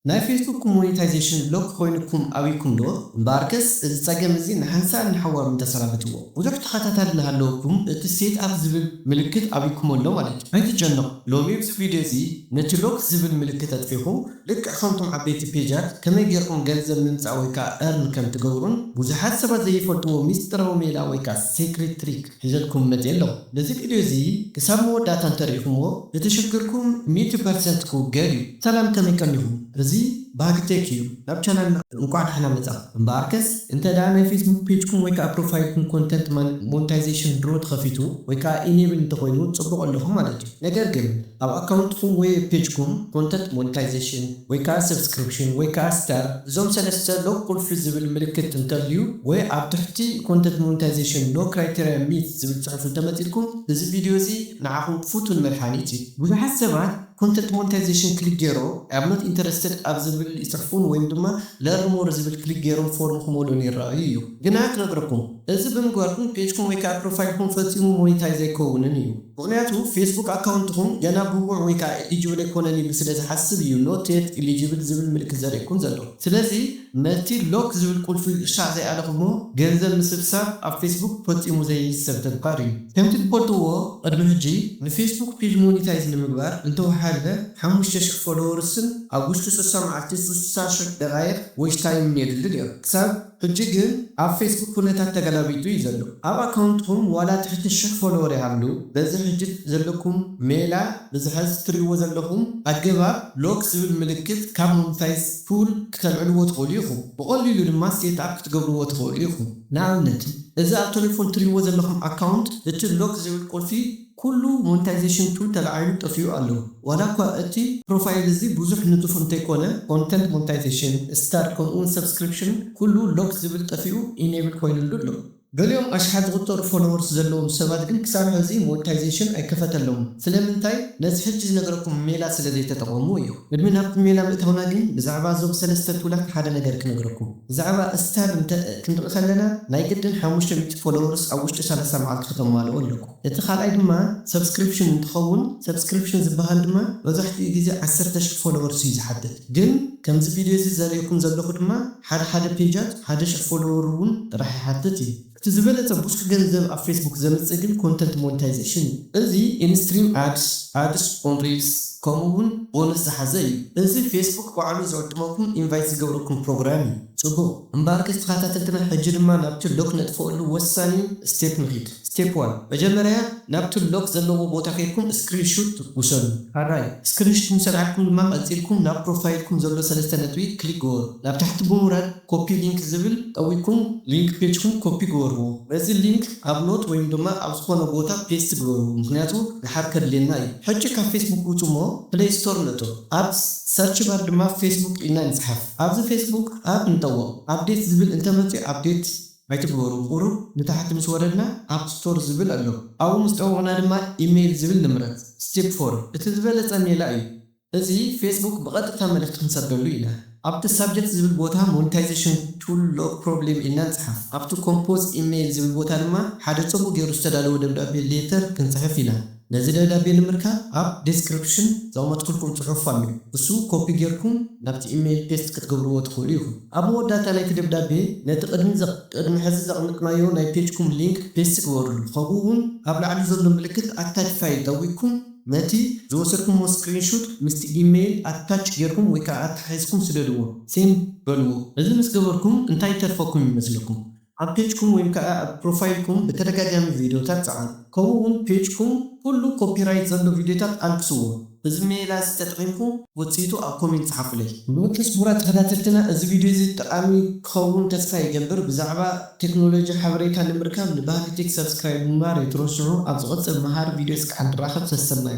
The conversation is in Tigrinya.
ናይ ፌስቡክ ሞኔታይዜሽን ሎክ ኮይኑኩም ኣብይኩም ዶ? እምበኣርከስ እዚ ጸገም እዚ ንሓንሳእ ንሓዋሩ እንተሰናበትዎ። ብዙሕ ተኸታታሊ እናሃለወኩም እቲ ሴት ኣፕ ዝብል ምልክት ኣብይኩም ኣሎ ማለት እዩ። ኣይትጨነቑ፣ ሎሚ ኣብዚ ቪድዮ እዚ ነቲ ሎክ ዝብል ምልክት ኣጥፊኹም ልክዕ ከምቶም ዓበይቲ ፔጃት ከመይ ጌርኩም ገንዘብ ምምጻእ ወይ ከዓ earn ከም ትገብሩን ብዙሓት ሰባት ዘይፈልጥዎ ሚስጥራዊ ሜላ ወይ ከዓ secret trick ሒዘልኩም መፅእ ኣለኹ። ነዚ ቪድዮ እዚ ክሳብ መወዳእታ እንተሪኢኹምዎ እቲ ሽግርኩም ሚእቲ ፐርሰንት ክውገድ እዩ። ሰላም ከመይ ቀኒኹም? እዚ ባህጊ ቴክ እዩ። ናብ ቻናልና እንቋዕ ዳሕና መጻ። እምበኣርከስ እንተ ደኣ ናይ ፌስቡክ ፔጅኩም ወይ ከዓ ፕሮፋይልኩም ኮንተንት ሞኔታይዜሽን ድሮ ተኸፊቱ ወይ ከዓ ኢኔብል እንተኾይኑ ጽቡቕ ኣለኹም ማለት እዩ። ነገር ግን ኣብ ኣካውንትኩም ወይ ፔጅኩም ኮንተንት ሞኔታይዜሽን ወይ ከዓ ሰብስክሪፕሽን ወይ ከዓ ስታር እዞም ሰለስተ ሎክ ቁልፊ ዝብል ምልክት እንተልዩ ወይ ኣብ ትሕቲ ኮንተንት ሞኔታይዜሽን ኖ ክራይቴሪያ ሚት ዝብል ጽሑፍ እንተመጺልኩም እዚ ቪድዮ እዚ ንዓኹም ፍቱን መድሓኒት እዩ። ብዙሓት ሰባት ኮንተንት ሞኔታይዜሽን ክሊክ ገይሮ I'm not interested ኣብ ዝብል ይጽሕፉን ወይም ድማ learn more ዝብል ክሊክ ገይሮም ፎርም ክመልኡን ይረኣዩ እዩ። ግና ክነግረኩም እዚ ብምግባርኩም ፔጅኩም ወይ ከዓ ፕሮፋይልኩም ፈጺሙ ሞኔታይዝ ኣይከውንን እዩ። ምኽንያቱ ፌስቡክ ኣካውንትኹም ገና ብቑዕ ወይ ከዓ ኤሊጅብል ኣይኮነን ኢሉ ስለ ዝሓስብ እዩ not yet eligible ዝብል ምልክት ዘርእየኩም ዘሎ። ስለዚ ነቲ ሎክ ዝብል ቁልፊ ሻዕ ዘይኣለኹሞ ገንዘብ ምስብሳብ ኣብ ፌስቡክ ፈጺሙ ዘይሕሰብ ተግባር እዩ። ከምቲ ትፈልጥዎ ቅድሚ ሕጂ ንፌስቡክ ፔጅ ሞኒታይዝ ንምግባር እንተወሓደ ሓሙሽተ ሽሕ ፎሎወርስን ኣብ ውሽጢ ስሳ መዓልቲ ስሳ ሽሕ ደቃይቕ ዎች ታይምን የድሊ ነይሩ። ክሳብ ሕጂ ግን ኣብ ፌስቡክ ኩነታት ተገላቢጡ እዩ ዘሎ። ኣብ ኣካውንትኹም ዋላ ትሕቲ ሽሕ ፎሎወር ይሃሉ፣ በዚ ሕጂ ዘለኩም ሜላ ብዝሐዝ ትሪእዎ ዘለኹም ኣገባብ ሎክ ዝብል ምልክት ካብ ሞኒታይዝ ፑል ክተልዕልዎ ትኽእሉ ኢኹም። ብቐሊሉ ድማ ሴት ኣፕ ክትገብርዎ ትኽእሉ ኢኹም። ንኣብነት እዚ ኣብ ቴሌፎን ትሪእዎ ዘለኹም ኣካውንት እቲ ሎክ ዝብል ቁልፊ ኩሉ ሞኒታይዜሽን ቱል ተለዓይሉ ጠፊኡ ኣሎ። ዋላ እኳ እቲ ፕሮፋይል እዚ ብዙሕ ንጡፍ እንተይኮነ ኮንተንት ሞኒታይዜሽን፣ ስታር ከምኡውን ሰብስክሪፕሽን ኩሉ ሎክ ዝብል ጠፊኡ ኢኔብል ኮይኑሉ ኣሎ። ገሊኦም ኣሽሓት ዝቑጸሩ ፎሎወርስ ዘለዎም ሰባት ግን ክሳብ ሕዚ ሞኒታይዜሽን ኣይከፈተሎምን። ስለምንታይ? ነዚ ሕጂ ዝነግረኩም ሜላ ስለ ዘይተጠቐሙ እዩ። ቅድሚ ናብቲ ሜላ ምእታውና ግን ብዛዕባ እዞም ሰለስተ ቱላት ሓደ ነገር ክነግረኩም። ብዛዕባ ስታር እንተ ክንርኢ ከለና ናይ ግድን ሓሙሽተ ሚእቲ ፎሎወርስ ኣብ ውሽጢ ሰላሳ መዓልቲ ከተማልኦ ኣለኩም። እቲ ካልኣይ ድማ ሰብስክሪፕሽን እንትኸውን ሰብስክሪፕሽን ዝበሃል ድማ መብዛሕትኡ ግዜ ዓሰርተ ሽሕ ፎሎወርስ እዩ ዝሓትት። ግን ከምዚ ቪድዮ እዚ ዘርእየኩም ዘለኹ ድማ ሓደ ሓደ ፔጃት ሓደ ሽሕ ፎሎወር እውን ጥራሕ ይሓትት እዩ። እቲ ዝበለጸ ብዙሕ ገንዘብ ኣብ ፌስቡክ ዘምጽእ ግን ኮንተንት ሞኒታይዜሽን እዩ። እዚ ኢንስትሪም ኣድስ፣ ኣድስ ኦን ሪልስ ከምኡ እውን ቦነስ ዝሓዘ እዩ። እዚ ፌስቡክ ባዕሉ ዝዕድመኩም ኢንቫይት ዝገብረኩም ፕሮግራም እዩ። ጽቡቕ እምበኣርከስ ተኸታተልትና ሕጂ ድማ ናብቲ ሎክ ነጥፍኣሉ ወሳኒ ስቴፕ ንኺድ። ስቴፕ ዋን መጀመርያ ናብቲ ሎክ ዘለዎ ቦታ ከይድኩም ስክሪንሹት ውሰዱ። ኣራይ ስክሪንሹት ምስ ኣልዓልኩም ድማ ቀጺልኩም ናብ ፕሮፋይልኩም ዘሎ ሰለስተ ነጥቢ ክሊክ ግበሩ። ናብ ታሕቲ ብምውራድ ኮፒ ሊንክ ዝብል ጠዊቅኩም ሊንክ ፔጅኩም ኮፒ ግበርዎ። ነዚ ሊንክ ኣብ ኖት ወይም ድማ ኣብ ዝኾነ ቦታ ፔስት ግበርዎ፣ ምኽንያቱ ድሓር ከድልየና እዩ። ሕጂ ካብ ፌስቡክ ውጹ እሞ ፕሌይ ስቶር ንእቶ። ኣብ ሰርች ባር ድማ ፌስቡክ ኢልና ንጽሓፍ። ኣብዚ ፌስቡክ ኣፕ ንጠወቕ። ኣፕዴት ዝብል እንተመጽኡ ኣፕዴት ኣይትግበሩ። ቁሩብ ንታሕቲ ምስ ወረድና ኣፕ ስቶር ዝብል ኣሎ። ኣብኡ ምስ ጠወቕና ድማ ኢሜይል ዝብል ንምረጽ። ስቴፕ ፎር እቲ ዝበለጸ ሜላ እዩ። እዚ ፌስቡክ ብቐጥታ መልእኽቲ ክንሰደሉ ኢና። ኣብቲ ሳብጀክት ዝብል ቦታ ሞኒታይዜሽን ቱል ሎክ ፕሮብሌም ኢልና ንጽሓፍ። ኣብቲ ኮምፖዝ ኢሜይል ዝብል ቦታ ድማ ሓደ ጽቡቕ ገይሩ ዝተዳለወ ደብዳቤ ሌተር ክንጽሕፍ ኢና። ነዚ ደብዳቤ ንምርካብ ኣብ ዴስክሪፕሽን ዘቕመጥኩልኩም ጽሑፍ ኣሎ። እሱ ኮፒ ጌርኩም ናብቲ ኢሜይል ፔስት ክትገብርዎ ትኽእሉ ኢኹም። ኣብ መወዳእታ ናይቲ ደብዳቤ ነቲ ቅድሚ ዘቕ- ቅድሚ ሕዚ ዘቕመጥናዮ ናይ ፔጅኩም ሊንክ ፔስት ግበርሉ። ከምኡ እውን ኣብ ላዕሊ ዘሎ ምልክት ኣታች ፋይል ጠዊቅኩም ነቲ ዝወሰድኩምዎ ስክሪንሹት ምስቲ ኢሜይል ኣታች ጌርኩም ወይ ከዓ ኣተሓሒዝኩም ስደድዎ። ሴንድ በልዎ። እዚ ምስ ገበርኩም እንታይ ይተርፈኩም ይመስለኩም? ኣብ ፔጅኩም ወይም ከዓ ኣብ ፕሮፋይልኩም ብተደጋጋሚ ቪድዮታት ጸዓኑ። ከምኡ እውን ፔጅኩም ኩሉ ኮፒራይት ዘሎ ቪድዮታት ኣልግስዎ። እዚ ሜላ እዚ ተጠቒምኩም ውፅኢቱ ኣብ ኮሜንት ጸሓፉለይ። ብመቅስ ክቡራት ተኸታተልትና እዚ ቪድዮ እዚ ጠቓሚ ክኸውን ተስፋ ይገብር። ብዛዕባ ቴክኖሎጂ ሓበሬታ ንምርካብ ንባህሊ ቴክ ሰብስክራይብ ምግባር ኣይትረስዑ። ኣብ ዝቐፅል መሃሪ ቪድዮ እስካዕ ንራኸብ። ሰሰናዩ።